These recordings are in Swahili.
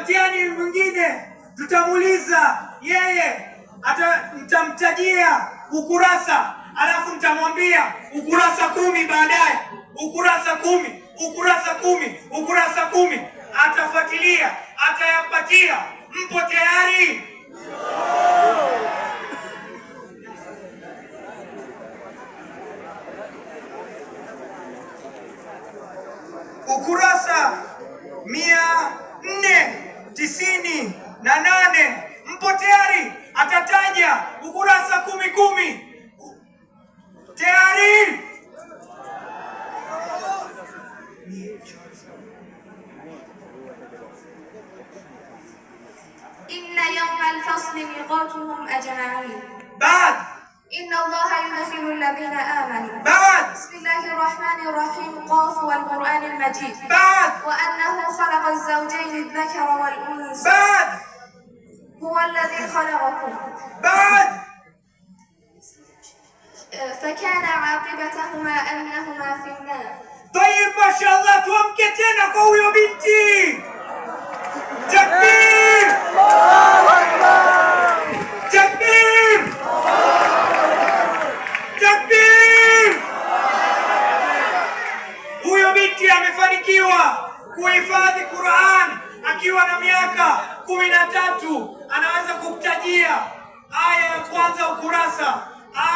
Na mtihani mwingine tutamuuliza yeye, nitamtajia ukurasa alafu nitamwambia ukurasa 10 baadaye, ukurasa 10, ukurasa 10, ukurasa 10. Atafuatilia, atayapatia. Mpo tayari? Ukurasa 498. Mpo tayari? Atataja ukurasa 10 10. Tayari? إن يوم الفصل ميقاتهم أجمعين. بعد. إن الله يدخل الذين آمنوا. بعد. بسم الله الرحمن الرحيم، قاف والقرآن المجيد. بعد. وأنه خلق الزوجين الذكر والأنثى. بعد. هو الذي خلقكم. بعد. فكان عاقبتهما أنهما في النار. طيب، ما شاء الله, tuamke tena kwa huyo binti. Takbir! Takbir! Takbir! Huyo binti amefanikiwa kuhifadhi Qur'an akiwa na miaka 13. Anaweza kukutajia aya ya kwanza ukurasa,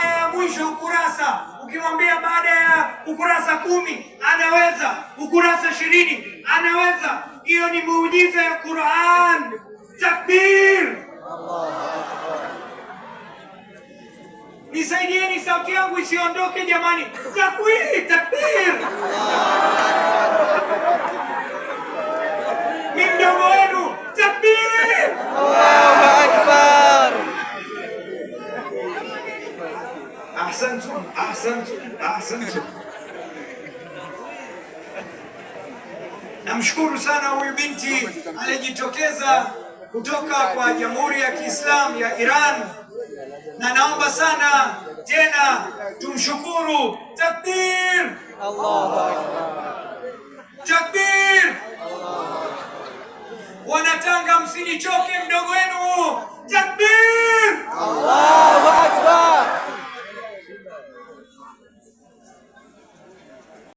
aya ya mwisho ukurasa. Ukimwambia baada ya ukurasa 10 anaweza, ukurasa 20 anaweza. Hiyo ni muujiza ya Qur'an. Takbir! Nisaidieni, sauti yangu isiondoke jamani. Takbir, takbir! Ni mdogo wenu. Takbir! Allahu Akbar. أحسنتم، أحسنتم، أحسنتم. Namshukuru sana huyu binti aliyejitokeza kutoka kwa Jamhuri ya Kiislamu ya Iran, na naomba sana tena tumshukuru. Takbir! Allahu Akbar. Takbir! Wanatanga, msinichoke, mdogo wenu. Takbir! Allahu